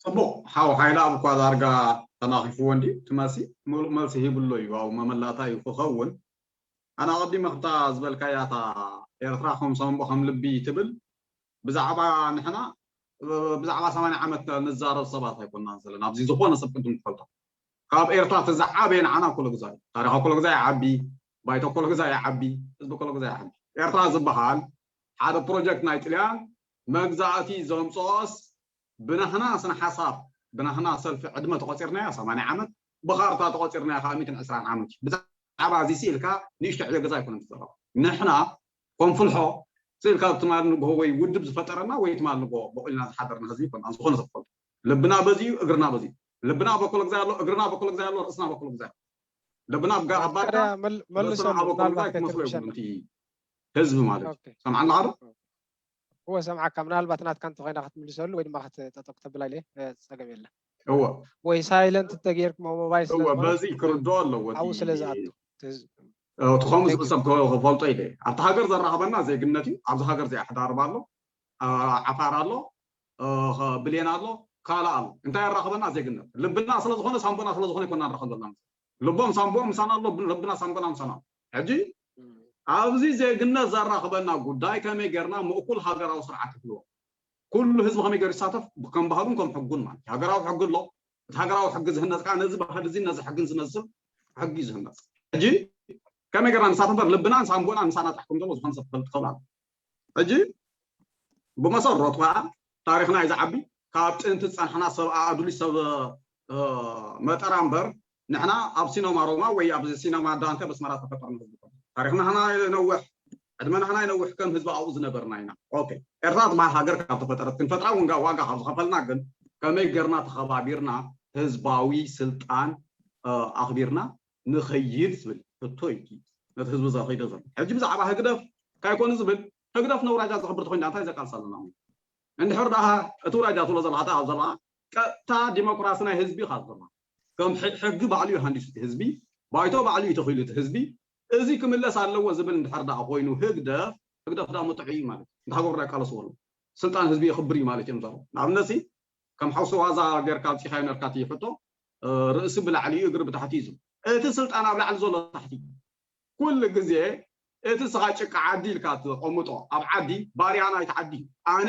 ጽቡቕ። ሓው ሓይለ ኣብ እኳ ዳርጋ ተናኺፍዎ እንዲ ትመሲ፣ ምሉእ መልሲ ሂብሎ እዩ። ኣብ መመላታ እዩ ክኸውን። ኣነ ኣቐዲመ ክብታ ዝበልካያ እታ ኤርትራ ከም ሳንቦ ከም ልቢ ትብል፣ ብዛዕባ ንሕና ብዛዕባ ሰማንያ ዓመት ንዛረብ ሰባት ኣይኮናን ዘለና። ኣብዚ ዝኾነ ሰብ ቅድም ትፈልጦ፣ ካብ ኤርትራ እቲ ዝዓበየ ንዓና ኮሎግዛይ፣ ታሪኻ ኮሎግዛይ ይዓቢ፣ ባይቶ ኮሎግዛይ ይዓቢ፣ ህዝቢ ኮሎግዛይ ይዓቢ። ኤርትራ ዝበሃል ሓደ ፕሮጀክት ናይ ጥልያን መግዛእቲ ዘምፅኦስ ብናህና ስነ ሓሳብ፣ ብናህና ሰልፊ ዕድመ ተቆፂርናዮ ሰማንያ ዓመት፣ ብካርታ ተቆፂርናዮ ከዓ ሚእትን ዕስራን ዓመት እዩ። ብዛዕባ እዚ ስኢልካ ንእሽቶ ዕዮ ገዛ ኣይኮነን ትዘረብ። ንሕና ኮንፍልሖ ስኢልካ ትማል ንግሆ ወይ ውድብ ዝፈጠረና ወይ ትማል ንግሆ በቂልና ዝሓደርና ህዝቢ ይኮና። ዝኾነ ሰብ ፈልጦ። ልብና በዚ እዩ፣ እግርና በዚ እዩ። ልብና በኮለግዛይ ኣሎ፣ እግርና በኮለግዛይ ኣሎ፣ ርእስና በኮለግዛይ ኣሎ። ልብና ኣብ ጋር ኣባካ ታዲያ መል- መልሶ ርእስና ኣብ ኮለግዛይ ምናልባት ክመስሎ ከይተምሸና ይብሉ። እቲ ህዝቢ ማለት እዩ። ኦኬ። ሰምዓና ዶ? እወ ሰምዓካ። ምናልባት ናትካ እንተኾይና ክትምልሰሉ ወይ ድማ ክት- ጠጠው ክተብላ ኢለ እ፣ ጸገም የለን። እወ ወይ ሳይለንት ተጌርክ ሞባይል ስለ እወ ዝኾነ በዚ ክርድኦ ኣለዎ። እቲ ኣብኡ ስለ ዝኣቱ እቲ ህዝቢ እቲ ከምኡ Thank ዝብል you። ሰብ ክፈልጦ ኢለ ኣብቲ ሃገር ዘራኽበና ዜግነት እዩ። ኣብዚ ሃገር እዚኣ ሕዳርባ ኣሎ፣ ኣ- ዓፋር ኣሎ፣ እ፣ ኸ- ብሌን ኣሎ፣ ካልእ ኣሎ። እንታይ የራኽበና? ዜግነት። ልብና ስለ ዝኾነ ሳምቦና ስለ ዝኾነ ይኮና ንራኸብ ዘለና። ልቦም ሳምቦም ምሳና ኣሎ፣ ልብና ሳምቦና ምሳና ኣሎ። ሕጂ ኣብዚ ዜግነት ዘራኽበና ጉዳይ ከመይ ጌርና ምእኩል ሃገራዊ ስርዓት ይህልዎ? ኩሉ ህዝቢ ከመይ ገይሩ ይሳተፍ? ከም ባህሉን ከም ሕጉን ማለት እዩ። ሃገራዊ ሕጊ ኣሎ። እቲ ሃገራዊ ሕጊ ዝህነፅ ከዓ ነዚ ባህሊ እዚ ነዚ ሕግን ዝመስል ሕጊ እዩ ዝህነፅ። ሕጂ ከመይ ገይርና ንሳተፍ እምበር ልብናን ሳምቦናን ምሳና ጥራሕ ከም ዘሎ ዝኾነ ሰብ ክፈልጥ ክኽእል ኣሎ። ሕጂ ብመሰረቱ ከዓ ታሪኽና እዩ ዝዓቢ። ካብ ጥንቲ ዝፀንሕና ሰብ ኣዱሊስ ሰብ እ፣ መጠራ እምበር ንሕና ኣብ ሲነማ ሮማ ወይ ኣብ ሲነማ ዳንተ በስመራ ተፈጠርና ህዝቢ ኮና። ታሪኽና ህና ይነውሕ፣ ዕድመና ህና ይነውሕ፣ ከም ህዝቢ ኣብኡ ዝነበርና ኢና። ኦኬ፣ ኤርትራ ትበሃል ሃገር ካብ ተፈጠረት ክንፈጥራ እውን ጋ- ዋጋ ካብ ዝኸፈልና ግን ከመይ ገርና ተኸባቢርና ህዝባዊ ስልጣን እ፣ ኣኽቢርና ንኸይድ ዝብል ሕቶ እዩ ነቲ ህዝቢ ዘኸይዶ ዘሎ። ሕጂ ብዛዕባ ህግደፍ እንታይ ኮኑ ዝብል ህግደፍ ነውራጃ ዘኽብር ተኮይና እንታይ ዘቃልሳ ኣለና? እንድሕር ደኣ እቲ ውራጃ ትብሎ ዘለኻ እንታይ ኣብ ዘለኻ ቀጥታ ዲሞክራሲ ናይ ህዝቢ ኢኻ ዘለኻ። ከም ሕ- ሕጊ ባዕሉ እዩ ሃንዲሱ እቲ ህዝቢ፣ ባይቶ ባዕሉ እዩ ተኺሉ እቲ ህዝቢ። እዚ ክምለስ ኣለዎ ዝብል እንድሕር ደኣ ኮይኑ ህግደፍ ህግደፍ ደኣ ምጥዑ እዩ ማለት እዩ። እንተ ሃገሩ ደኣ ቃለስዎ ኣለዉ። ስልጣን ህዝቢ የኽብር እዩ ማለት እዮም ዘረቡ። ንኣብነት ሲ ከም ሓውሲ ዋዛ ጌርካ ኣውፂኻዮ ነርካ እቲ ሕቶ እ፣ ርእሲ ብላዕሊ እዩ እግሪ ብታሕቲ እዩ ዝብል። እቲ ስልጣን ኣብ ላዕሊ ዘሎ ታሕቲ እዩ። ኩሉ ግዜ እቲ ስኻ ጭቃ ዓዲ ኢልካ ትቐምጦ ኣብ ዓዲ ባርያ ናይቲ ዓዲ እዩ። ኣነ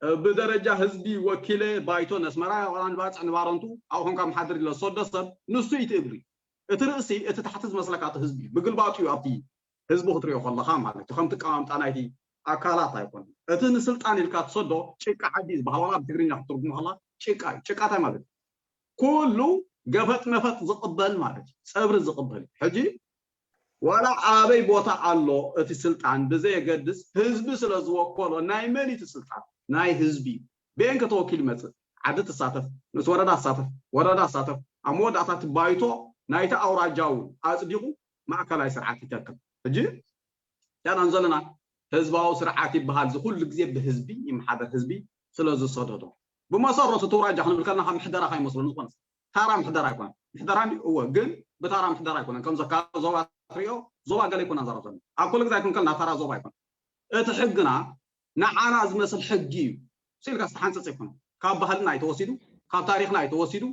እ፣ ብደረጃ ህዝቢ ወኪለ ባይቶ ነስመራ ንባፅዕ ንባረንቱ ኣብኡ ኮንካ ምሓድር ኢለ ዝሰዶ ሰብ ንሱ እዩ እቲ እግሪ። እቲ ርእሲ እቲ ታሕቲ ዝመስለካ እቲ ህዝቢ እዩ። ብግልባጡ እዩ ኣብቲ ህዝቢ ክትሪኦ ከለኻ ማለት እዩ። ከምቲ ኣቀማምጣ ናይቲ ኣካላት ኣይኮነን። እቲ ንስልጣን ኢልካ ትሰዶ ጭቃ ዓዲ እዩ ዝበሃል። ዋላ ብትግርኛ ክትትርጉሞ ከላ ጭቃ እዩ። ጭቃ እንታይ ማለት እዩ? ኩሉ ገፈጥ መፈጥ ዝቕበል ማለት እዩ። ፀብሪ ዝቕበል እዩ። ሕጂ ዋላ ኣበይ ቦታ ኣሎ እቲ ስልጣን ብዘየገድስ ህዝቢ ስለ ዝወከሎ ናይ መን እዩ እቲ ስልጣን? ናይ ህዝቢ እዩ። ብኤን ከተወኪል ይመፅእ? ዓዲ ትሳተፍ፣ ንእስ ወረዳ ትሳተፍ፣ ወረዳ ትሳተፍ። ኣብ መወዳእታ እቲ ባይቶ ናይቲ ኣውራጃ እውን ኣፅዲቑ ማእከላይ ስርዓት ይተክል። ሕጂ ያናን ዘለና ህዝባዊ ስርዓት ይበሃል። እዚ ኩሉ ግዜ ብህዝቢ ይመሓደር፣ ህዝቢ ስለ ዝሰደዶ። ብመሰረቱ እቲ ውራጃ ክንብል ከለና ካብ ምሕደራ ከይመስለኒ ዝኾነ ሰብ። ታራ ምሕደራ ኣይኮነን። ምሕደራ እንዲ እወ፣ ግን ብታራ ምሕደራ ኣይኮነን። ከም ዘካ ዞባ ትሪኦ፣ ዞባ ገለ ኣይኮነን ዘረብ ዘሎ። ኣብ ኩሉ ግዜ ኣይኮን ከለና ታራ ዞባ ኣይኮነን። እቲ ሕግና ንዓና ዝመስል ሕጊ እዩ። ስኢልካ ዝተሓንፀፅ ኣይኮነን። ካብ ባህልና እዩ ተወሲዱ፣ ካብ ታሪኽና እዩ ተወሲዱ፣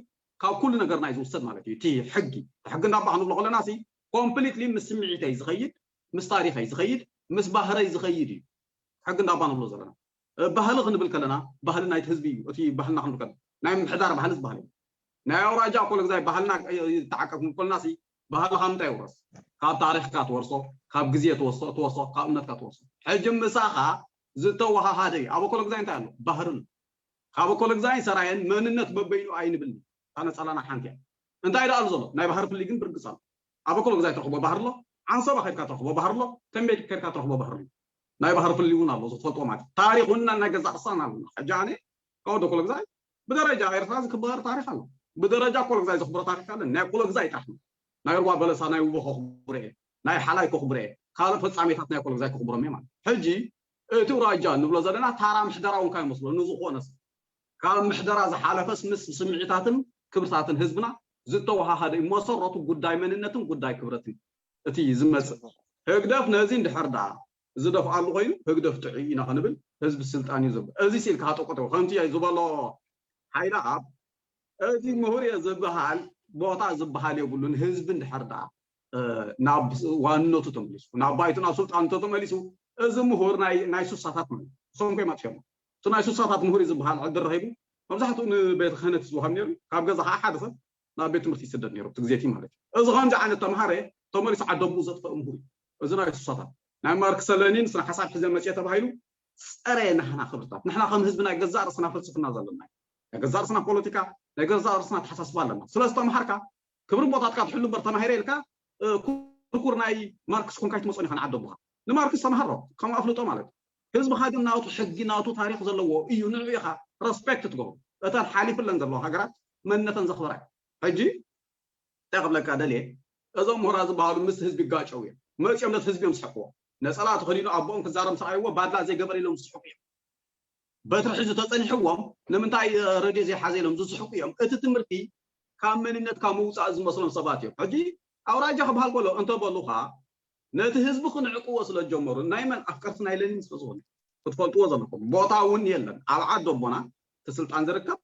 ካብ ኩሉ ነገርና እዩ ዝውሰድ ማለት እዩ። እቲ ሕጊ፣ ሕጊ እንዳባ ክንብሎ ከለና ሲ ኮምፕሊትሊ ምስ ስምዒተይ ዝኸይድ፣ ምስ ታሪኸይ ዝኸይድ፣ ምስ ባህረይ ዝኸይድ እዩ። ሕጊ እንዳባ ንብሎ ዘለና። እ፣ ባህሊ ክንብል ከለና፣ ባህሊ ናይቲ ህዝቢ እዩ። እቲ ባህልና ክንብል ከለና፣ ናይ ምምሕዳር ባህሊ ዝበሃል እዩ። ናይ ኣውራጃ ኮለግዛይ ባህልና ይተዓቀብ ክንብል ከለና ሲ፣ ባህልኻ ምንታይ ይውረስ? ካብ ታሪኽካ ትወርሶ፣ ካብ ግዜ ትወርሶ፣ ትወርሶ፣ ካብ እምነትካ ትወርሶ። ሕጂ ምሳኻ ዝተወሃሃደ እዩ። ኣብ ኮለግዛይ እንታይ ኣሎ? ባህርን። ካብ ኮለግዛይን ሰራየን መንነት በበይኑ ኣይንብልን። እታ ነጸላና ሓንቲ እያ። እንታይ ደኣ ኣሎ ዘሎ? ናይ ባህሪ ፍልይ ግን ብርግጽ ኣሎ። ኣብ ኮለግዛይ ትረኽቦ ባህሪ ኣሎ፣ ዓንሰባ ከድካ ትረኽቦ ባህሪ ኣሎ፣ ተንቤት ከድካ ትረኽቦ ባህሪ ኣሎ። ናይ ባህሪ ፍልይ እውን ኣሎ፣ ዝፈልጦ ማለት እዩ። ታሪኽ እውን ናይ ገዛእ ርእስና ኣለና። ሕጂ ኣነ ካብ ወደ ኮለግዛይ ብደረጃ ኤርትራ ዝክበር ታሪኽ ኣሎ። ብደረጃ ኮለግዛይ ዝኽብሮ ታሪኽ ኣሎ። ናይ ኮለግዛይ ጥራሕ ነው። ናይ ሩባ በለሳ፣ ናይ ውቦ ከኽብሮ እየ፣ ናይ ሓላይ ከኽብሮ እየ፣ ካልእ ፈጻሜታት ናይ ኮለግዛይ ከኽብሮም እየ ማለት። ሕጂ እቲ ውራጃ ንብሎ ዘለና ታራ ምሕደራ እውን ካይመስሎ ንዝኾነ ሰብ ካብ ምሕደራ ዝሓለፈስ ምስ ስምዒታትን ክብርታትን ህዝብና ዝተወሃሃደ እዩ። መሰረቱ ጉዳይ መንነትን ጉዳይ ክብረትን እቲ ዝመጽእ። ህግደፍ ነዚ እንድሕር ደኣ ዝደፍኣሉ ኮይኑ ህግደፍ ጥዑይ ኢና ክንብል ህዝቢ ስልጣን እዩ ዝብል። እዚ ሲልካ ሃጠቆጠ ከምቲ ዝበሎ ሓይለ ኣብ እዚ ምሁር እየ ዝበሃል ቦታ ዝበሃል የብሉን። ህዝቢ እንድሕር ደኣ ናብ ዋንነቱ ተመሊሱ፣ ናብ ባይቱ፣ ናብ ስልጣኑ ተመሊሱ፣ እዚ ምሁር ናይ ናይ ሱሳታት ማለት እዩ። እሶም ኮይም ኣጥፊኦሞ። እቲ ናይ ሱሳታት ምሁር እዩ ዝበሃል ዕድል ረኺቡ መብዛሕትኡ ንቤተ ክህነት ዝወሃብ ነይሩ። ካብ ገዛ ከዓ ሓደ ሰብ ናብ ቤት ትምህርቲ ይስደድ ነይሩ፣ እቲ ግዜቲ ማለት እዩ። እዚ ከምዚ ዓይነት ተምሃረ ተመሊሱ ዓደቡኡ ዘጥፈእ ምሁር እዩ። እዚ ናይ ሱሳታት ናይ ማርክሰ ለኒን ስነ ሓሳብ ሒዘ መፅየ ተባሂሉ ፀረ ናህና ክብርታት። ንሕና ከም ህዝቢ ናይ ገዛእ ርእስና ፍልስፍና ዘለና እዩ። ናይ ገዛእ ርእስና ፖለቲካ፣ ናይ ገዛእ ርእስና ኣተሓሳስባ ኣለና። ስለ ዝተምሃርካ ክብርን ቦታትካ ትሕሉ እምበር ተማሂረ ኢልካ ኩርኩር ናይ ማርክስ ኮንካ ይትመፅኦን ኢኻ ንዓደቡኻ። ንማርክስ ተምሃሮ ከም ኣፍልጦ ማለት እዩ። ህዝብኻ ግን ናቱ ሕጊ ናቱ ታሪክ ዘለዎ እዩ። ንዑ ኢኻ ረስፔክት ትገብሮ። እተን ሓሊፍለን ዘለዋ ሃገራት መንነተን ዘኽበራ እዩ። ሕጂ እንታይ ክብለካ ደልየ፣ እዞም ምሁራ ዝበሃሉ ምስ ህዝቢ ይጋጨው እዮም። መፂኦም ነቲ ህዝቢ እዮም ዝስሕቅዎ። ነፀላ ተኸዲኑ ኣቦኦም ክዛረብ ምስ ረኣይዎ ባድላ ዘይገበረ ኢሎም ዝስሕቁ እዮም። በትሪ ሒዙ ተፀኒሕዎም ንምንታይ ረድዮ ዘይሓዘ ኢሎም ዝስሕቁ እዮም። እቲ ትምህርቲ ካብ መንነትካ ምውፃእ ዝመስሎም ሰባት እዮም። ሕጂ ኣውራጃ ክበሃል ከሎ እንተበሉኻ ነቲ ህዝቢ ክንዕቅዎ ስለ ዝጀመሩ ናይ መን ኣፍቀርቲ ናይ ለኒን ስለ ዝኾኑ ክትፈልጥዎ ዘለኩም። ቦታ እውን የለን ኣብ ዓዲ ኣቦና እቲ ስልጣን ዝርከብ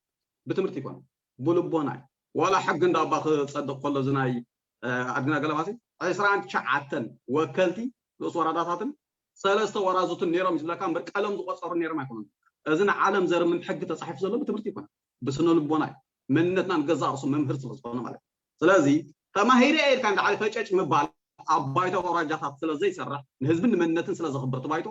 ብትምህርቲ ይኮነ ብልቦና እዩ። ዋላ ሕጊ እንዳባ ክፀድቕ ከሎ እዚ ናይ ኣድግና ገለባሲ ዕስራን ትሽዓተን ወከልቲ ንኡስ ወረዳታትን ሰለስተ ወራዙትን ነይሮም ዝብለካ እምበር ቀለም ዝቆፀሩ ነይሮም ኣይኮኑን። እዚ ንዓለም ዘርምን ሕጊ ተፃሒፉ ዘሎ ብትምህርቲ ይኮነ ብስነ ልቦና እዩ። መንነትና ንገዛእ ርእሱ መምህር ስለ ዝኾነ ማለት እዩ። ስለዚ ተማሂረ ኢልካ እንዳ ዓሊ ፈጨጭ ምባል ኣብ ባይቶ ኣውራጃታት ስለ ዘይሰርሕ ንህዝብን ንመንነትን ስለ ዘኽብር እቲ ባይቶ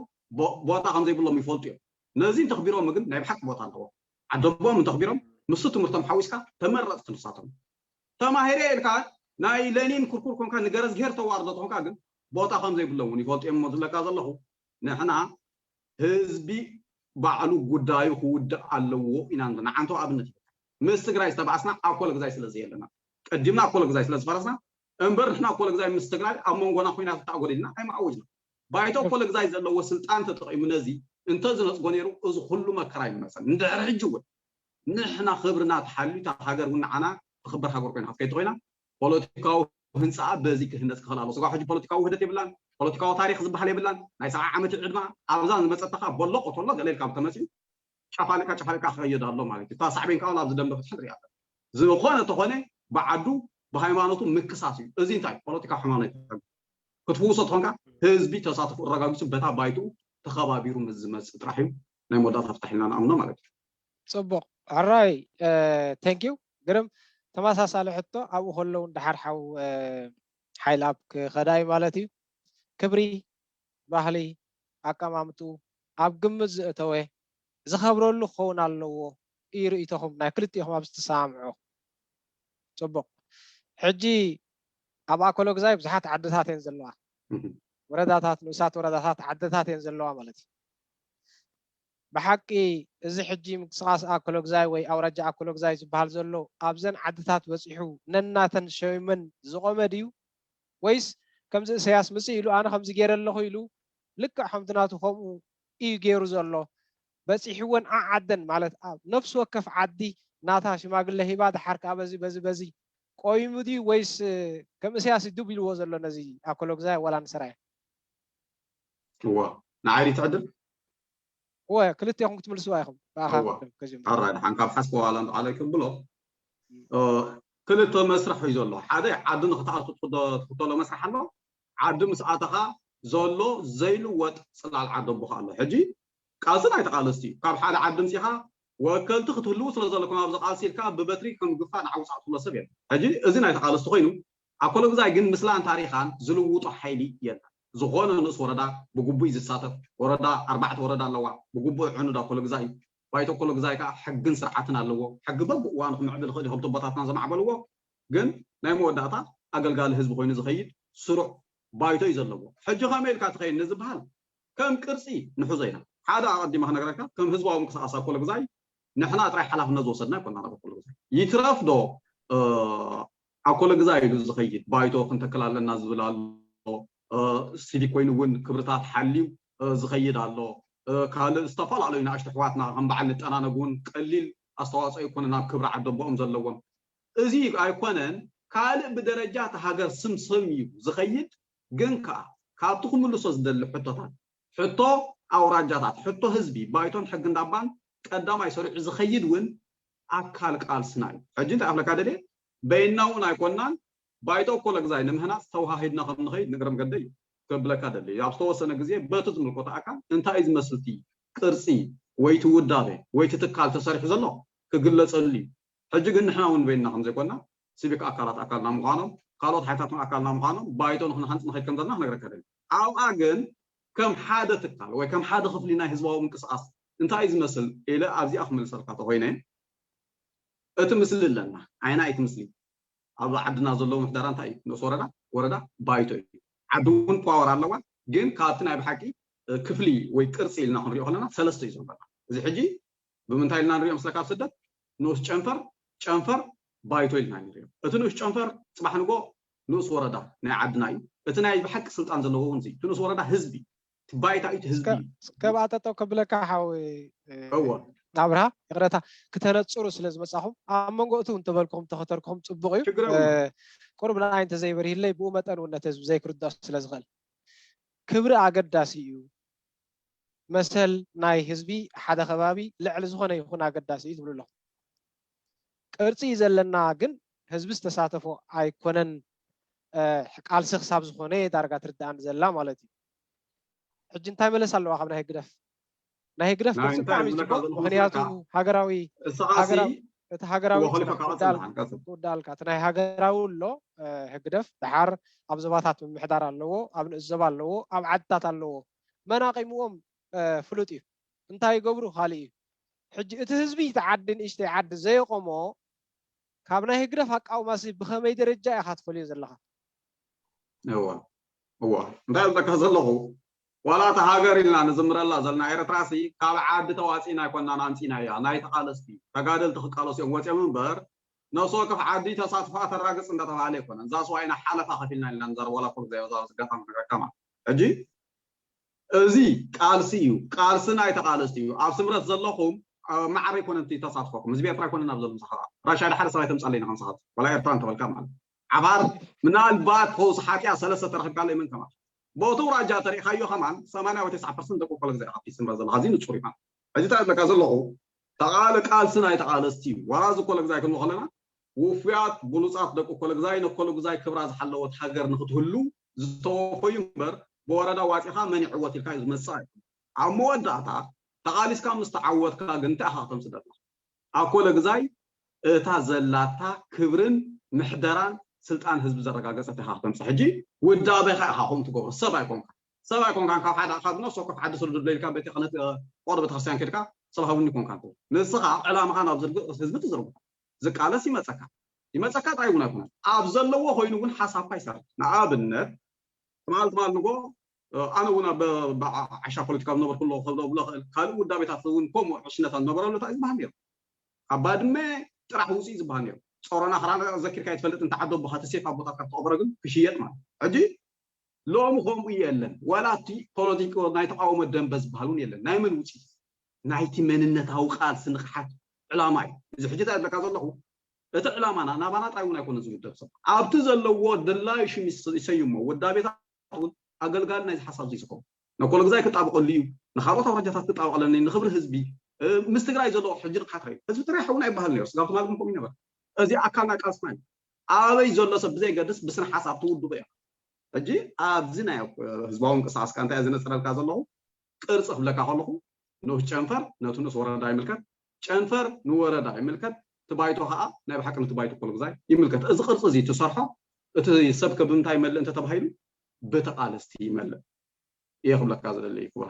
ቦታ ከም ዘይብሎም ይፈልጡ እዮም። ነዚ እንተኽቢሮም ግን ናይ ብሓቂ ቦታ ኣለዎ። ዓደቦም እንተኽቢሮም ምስ ትምህርቶም ሓዊስካ ተመረፅቲ ንሳቶም። ተማሂረ ኢልካ ናይ ለኒን ኩርኩር ኮንካ ንገረዝግሄር ተዋርዶ ተኾንካ ግን ቦታ ከም ዘይብሎም እውን ይፈልጡ እዮም እሞ ዝብለካ ዘለኹ ንሕና ህዝቢ ባዕሉ ጉዳዩ ክውድእ ኣለዎ ኢና ንብል። ንዓንተው ኣብነት እዩ። ምስ ትግራይ ዝተባእስና ኣብ ኮለግዛይ ስለ ዘየለና ቀዲምና ኣብ ኮለግዛይ ስለ ዝፈረስና እምበር ንሕና ኮለግዛይ ምስ ትግራይ ኣብ መንጎና ኩናት ተኣጎዲልና ኣይምኣወጅና። ባይቶ ኮለግዛይ ዘለዎ ስልጣን ተጠቒሙ ነዚ እንተዝነፅጎ ነይሩ እዚ ኩሉ መከራ ይመፀን። እንድሕር ሕጂ እውን ንሕና ክብርና ተሓልዩ እታ ሃገር እውን ንዓና ትኽበር ሃገር ኮይና ክትከይድ ኮይና ፖለቲካዊ ህንፃኣ በዚ ክህነፅ ክኽእል ኣለዎ። ስጋብ ሕጂ ፖለቲካዊ ውህደት የብላን፣ ፖለቲካዊ ታሪክ ዝበሃል የብላን። ናይ ሰብዓ ዓመት ዕድማ ኣብዛ ዝመፀት ተኻ በሎ ቆተሎ ገለ ኢልካ ተመፂኡ ጨፋሊካ ጨፋሊካ ክኸይድ ኣሎ ማለት እዩ። እታ ሳዕቤን ከዓ ኣብዚ ደንበ ፍትሒ ንሪኣ ኣለና። ዝኾነ ተኾነ ብዓዱ ብሃይማኖቱ ምክሳስ እዩ። እዚ እንታይ ፖለቲካዊ ሕማም ናይ ክትፍውሶ ተኾንካ ህዝቢ ተሳትፎ ኣረጋጊፁ በታ ባይቱ ተኸባቢሩ ምስ ዝመፅእ ጥራሕ እዩ ናይ መወዳእታ ፍታሕ ኢልና ንኣምኖ ማለት እዩ። ፅቡቕ ሕራይ thank you ግርም ተመሳሳሊ ሕቶ ኣብኡ ከለዉ ድሓር ሓው ሓይል ኣብ ክኸዳ እዩ ማለት እዩ ክብሪ ባህሊ ኣቀማምጡ ኣብ ግምት ዘእተወ ዝኸብረሉ ክኸውን ኣለዎ እዩ ርእይቶኹም ናይ ክልቲኹም ኣብ ዝተሰማምዑ ፅቡቕ ሕጂ ኣብ ኣኮሎግዛይ ብዙሓት ዓድታት እየን ዘለዋ ወረዳታት ንኡሳት ወረዳታት ዓድታት እየን ዘለዋ ማለት እዩ ብሓቂ እዚ ሕጂ ምንቅስቃስ ኣኮሎግዛይ ወይ ኣውራጃ ኣኮሎግዛይ ዝበሃል ዘሎ ኣብዘን ዓድታት በፂሑ ነናተን ሸይመን ዝቆመ ድዩ ወይስ ከምዚ እሰያስ ምፅእ ኢሉ ኣነ ከምዚ ገይረ ኣለኹ ኢሉ ልክዕ ከምቲ ናቱ ከምኡ እዩ ገይሩ ዘሎ በፂሕወን ዓዓደን ማለት ኣብ ነፍሲ ወከፍ ዓዲ ናታ ሽማግለ ሂባ ድሓር ከዓ በዚ በዚ በዚ ቆይሙ ድዩ ወይስ ከም እሰያስ ድብ ኢልዎ ዘሎ ነዚ ኣኮሎግዛይ ዋላ ንሰራየ እዋ ንዓይ ትዕድል እወ ክልቴኹም ክትምልስዋ ኢኹም ብኣኻ እዋ ኣራይ ድሓን ካብ ሓስበ ዋላ ንዓለይ ክብሎ ክልተ መስርሕ እዩ ዘሎ ሓደ ዓዲ ንክትኣቱ ትኽተሎ መስርሕ ኣሎ ዓዲ ምስ ኣተኻ ዘሎ ዘይልወጥ ፅላል ዓዲ ኣቦኻ ኣሎ ሕጂ ቃልሲ ናይ ተቃለስቲ እዩ ካብ ሓደ ዓዲ ምፂኻ ወከልቲ ክትህልዉ ስለ ዘለኩም ኣብዚ ቃልሲ ኢልካ ብበትሪ ከም ግፋ ንዓውፃእ ትብሎ ሰብ የለን ሕጂ እዚ ናይ ተቃለስቲ ኮይኑ ኣኮሎግዛይ ግን ምስላን ታሪኻን ዝልውጦ ሓይሊ የለን ዝኾነ ንኡስ ወረዳ ብግቡእ ዝሳተፍ ወረዳ ኣርባዕተ ወረዳ ኣለዋ ብግቡእ ዕኑድ ኣኮሎግዛይ እዩ ባይቶ ኣኮሎግዛይ ከዓ ሕግን ስርዓትን ኣለዎ ሕጊ በብእዋኑ ክምዕብል ይኽእል ይኽእል ቦታትና ዘማዕበልዎ ግን ናይ መወዳእታ ኣገልጋሊ ህዝቢ ኮይኑ ዝኸይድ ስሩዕ ባይቶ እዩ ዘለዎ ሕጂ ከመይ ኢልካ ትኸይድ ንዝበሃል ከም ቅርፂ ንሕዞ ኢና ሓደ ኣቐዲመ ክነግረካ ከም ህዝባዊ ምንቅስቃስ ኣኮሎግዛይ ንሕና ጥራይ ሓላፍነት ዝወሰድና ኣይኮና ኣኮሎግዛይ ይትረፍ ዶ ኣኮሎግዛይ ኢሉ ዝኸይድ ባይቶ ክንተክል ኣለና ዝብል ኣሎ ሲቪክ ኮይኑ እውን ክብርታት ሓልዩ ዝኸይድ ኣሎ ካልእ ዝተፈላለዩ ንኣሽቱ ኣሕዋትና ከም በዓል ንጠናነግ እውን ቀሊል ኣስተዋፅኦ ኣይኮነ ናብ ክብሪ ዓደቦኦም ዘለዎም እዚ ኣይኮነን ካልእ ብደረጃ እቲ ሃገር ስምስም እዩ ዝኸይድ ግን ከዓ ካብቲ ክምልሶ ዝደሊ ሕቶታት ሕቶ ኣውራጃታት ሕቶ ህዝቢ ባይቶን ሕጊ እንዳባን ቀዳማይ ሰሪዑ ዝኸይድ እውን ኣካል ቃልስና እዩ። ሕጂ እንታይ ክብለካ ደልየ፣ በይንና እውን ኣይኮንናን። ባይቶ እኮ ለግዛይ ንምህናፅ ተወሃሂድና ከም ንኸይድ ንግረ መገደይ እዩ ክብለካ ደልየ። ኣብ ዝተወሰነ ግዜ በቲ ዝምልከቶ ኣካል እንታይ እዩ ዝመስል እቲ ቅርፂ ወይ እቲ ውዳቤ ወይ እቲ ትካል ተሰሪሑ ዘሎ ክግለፀሉ እዩ። ሕጂ ግን ንሕና እውን በይንና ከም ዘይኮንና ሲቪክ ኣካላት ኣካልና ምዃኖም፣ ካልኦት ሓይልታት ኣካልና ምዃኖም፣ ባይቶ ንክንሃንፅ ንኸይድ ከም ዘለና ክነግረካ ደልየ። ኣብኣ ግን ከም ሓደ ትካል ወይ ከም ሓደ ክፍሊ ናይ ህዝባዊ ምንቅስቃስ እንታይ እዩ ዝመስል ኢለ ኣብዚኣ ክምልሰልካ ተኮይነ፣ እቲ ምስሊ ኣለና። ዓይና እቲ ምስሊ ኣብ ዓድና ዘለዉ ምሕደራ እንታይ እዩ? ንኡስ ወረዳ፣ ወረዳ፣ ባይቶ እዩ። ዓዲ እውን ፓወር ኣለዋ፣ ግን ካብቲ ናይ ብሓቂ ክፍሊ ወይ ቅርፂ ኢልና ክንሪኦ ከለና ሰለስተ እዩ ዘለና። እዚ ሕጂ ብምንታይ ኢልና ንሪኦ ምስለካ ኣብ ስደት ንኡስ ጨንፈር፣ ጨንፈር፣ ባይቶ ኢልና ንሪኦ። እቲ ንኡስ ጨንፈር ፅባሕ ንጎ ንኡስ ወረዳ ናይ ዓድና እዩ። እቲ ናይ ብሓቂ ስልጣን ዘለዎ እውን እዚ እቲ ንኡስ ወረዳ ህዝቢ፣ እቲ ባይታ እዩ፣ እቲ ህዝቢ እዩ። እስከ ኣብኣ ጠጠው ከብለካ ሓዊ እወ ኣብርሃ፣ ይቕረታ፣ ክተነፅሩ ስለ ዝመፃኹም ኣብ መንጎ እቱ እንተበልኩኹም ተኸተርኩኹም ፅቡቕ እዩ። ሽግር የብሉን። ቁሩብ ንዓይ እንተዘይበርሂለይ ብኡ መጠን እውን ነቲ ህዝቢ ዘይክርድኦ ስለ ዝኽእል ክብሪ ኣገዳሲ እዩ። መሰል ናይ ህዝቢ ሓደ ከባቢ ልዕሊ ዝኾነ ይኹን ኣገዳሲ እዩ ትብሉ ኣለኹም። ቅርፂ እዩ ዘለና፣ ግን ህዝቢ ዝተሳተፎ ኣይኮነን። ቃልሲ ክሳብ ዝኾነ ዳርጋ ትርዳኣኒ ዘላ ማለት እዩ። ሕጂ እንታይ መለስ ኣለዋ ካብ ናይ ህግደፍ? ናይ ህግደፍ ቅርፂ ብጣዕሚ እዩ ፅቡቅ፣ ምክንያቱ ሃገራዊ እቲ ሃገራዊ ክውዳልካ እቲ ናይ ሃገራዊ ኣሎ። ህግደፍ ደሓር ኣብ ዞባታት ምምሕዳር ኣለዎ፣ ኣብ ንእስ ዞባ ኣለዎ፣ ኣብ ዓድታት ኣለዎ። መናቂምዎም ፍሉጥ እዩ። እንታይ ይገብሩ ካልእ እዩ። ሕጂ እቲ ህዝቢ እቲ ዓዲ ንእሽተይ ዓዲ ዘየቆሞ ካብ ናይ ህግደፍ ኣቃውማሲ ብኸመይ ደረጃ ኢኻ ትፈልዮ ዘለኻ? እዋ እዋ እንታይ ዝብለካ ዘለኹ፣ ዋላ እቲ ሃገር ኢልና ንዝምረላ ዘለና ኤርትራሲ ካብ ዓዲ ተዋፂና ኣይኮናን ኣምፂናያ። ናይ ተቓለስቲ ተጋደልቲ ክቃለሱ እዮም ወፂኦም እምበር ነፍሲ ወከፍ ዓዲ ተሳትፎኣ ተራግፅ እንዳተባሃለ ኣይኮነን። እዛ ስዋ ኢና ሓለፋ ከፊልና ኢልና ንዛረብ ዋላ ኩሉ ዘይበዛ ዝጋጣም ነገርካ ማለት ሕጂ እዚ ቃልሲ እዩ። ቃልሲ ናይ ተቓለስቲ እዩ። ኣብ ስምረት ዘለኹም ማዕረ ኣይኮነን እቲ ተሳትፎኩም። ህዝቢ ኤርትራ ኣይኮነን ኣብ ዘሎ ምሳኻ ራሻ ሓደ ሓደ ሰብ ኣይተምፃለይ ኢና ከምሳኻ ዋላ ኤርትራ እንተበልካ ማለት ዓፋር ምናልባት ፈውሲ ሓጢኣ ሰለስተ ተረኺብካለ ይመን ከማን ቦቱ ራጃ ተሪእኻዮ ከማን ሰማንያ ወይ ተስዓ ፐርሰንት ደቂ ኮለ ግዜ ኢኻ ኣብቲ ስምረት ዘለኻ እዚ ንጹር እዩ ማለት ሕጂ እንታይ ዝብለካ ዘለኹ ተቓለ ቃልሲ ናይ ተቓለስቲ እዩ ዋላ እዚ ኮለ ግዜ ኣይክንብሎ ከለና ውፉያት ብሉጻት ደቂ ኮለ ግዛይ ነኮለ ግዛይ ክብራ ዝሓለወት ሃገር ንክትህሉ ዝተወፈዩ እምበር ብወረዳ ዋፂኻ መን ይዕወት ኢልካ እዩ ዝመፅእ ኣይኮን ኣብ መወዳእታ ተቓሊስካ ምስ ተዓወትካ ግን እንታይ ኢኻ ክተምፅእ ደለኻ ኣብ ኮለ ግዛይ እታ ዘላታ ክብርን ምሕደራን ስልጣን ህዝቢ ዘረጋገፀት ኢኻ ክተምፅእ ሕጂ ውዳቤኻ ኢኻ ከምኡ ትገብሮ ሰብ ኣይኮንካ ሰብ ኣይኮንካን ካብ ሓደ ካብ ነፍሲ ወከፍ ዓዲ ስርዱ ደይልካ ቤተ ክህነት ቆር ቤተክርስትያን ከድካ ሰብ ሃቡኒ ኮንካ ንስኻ ዕላምኻ ናብ ህዝቢ ትዝርግሖ ዝቃለስ ይመፀካ ይመፀካ ጥራይ እውን ኣይኮነን ኣብ ዘለዎ ኮይኑ እውን ሓሳብካ ይሰርሕ ንኣብነት ትማል ትማል ንጎ ኣነ እውን ኣብ ዓሻ ፖለቲካ ዝነበርኩ ኣለኹ ከብሎ ብሎ ክእል ካልእ ውዳቤታት እውን ከምኡ ዕሽነታት ዝነበረሉ እንታይ ዝበሃል ነይሩ ካብ ባድመ ጥራሕ ውፅእ ዝበሃል ነይሩ ፀሮና ክራና ዘኪርካ ይትፈልጥ እንተ ዓዶ ኣቦኻ ተሴፍ ኣቦታትካ ተቐብረ ግን ክሽየጥ ማለት ሕጂ ሎሚ ከምኡ የለን ዋላ እቲ ፖለቲካ ናይ ተቃውሞ ደንበ ዝበሃል እውን የለን ናይ መን ውፅኢት ናይቲ መንነታዊ ቃልሲ ንቕሓት ዕላማ እዩ እዚ ሕጂ እንታይ ዝብለካ ዘለኹ እቲ ዕላማና ናባና ጥራይ እውን ኣይኮነ ዝውደብ ሰብ ኣብቲ ዘለዎ ድላዩ ሽም ይሰይሞ ውዳቤታት እውን ኣገልጋሊ ናይዚ ሓሳብ እዚ ዝኸውን ነኮለ ግዛይ ክጣበቀሉ እዩ ንካልኦት ኣውራጃታት ክጣበቀለኒ ንክብሪ ህዝቢ ምስ ትግራይ ዘለዎ ሕጂ ንቕሓት ኸዩ ህዝቢ ትግራይ ሓውና ይበሃል ነሩ ስጋብ ትማል ግን ከምኡ ይነበር እዚ ኣካልና ቃልስና እዩ ኣበይ ዘሎ ሰብ ብዘይገድስ ብስነ ሓሳብ ትውድቦ እዮም ሕጂ ኣብዚ ናይ ህዝባዊ ምንቅስቃስካ እንታይ ዝነፅረልካ ዘለኹ ቅርፂ ክብለካ ከለኹ ንኡስ ጨንፈር ነቲ ንኡስ ወረዳ ይምልከት ጨንፈር ንወረዳ ይምልከት እቲ ባይቶ ከዓ ናይ ብሓቂ ነቲ ባይቶ ኮሎ ግዛይ ይምልከት እዚ ቅርፂ እዚ ትሰርሖ እቲ ሰብ ከ ብምንታይ ይመልእ እንተተባሂሉ ብተቃለስቲ ይመልእ እየ ክብለካ ዝደሊ ክቡራ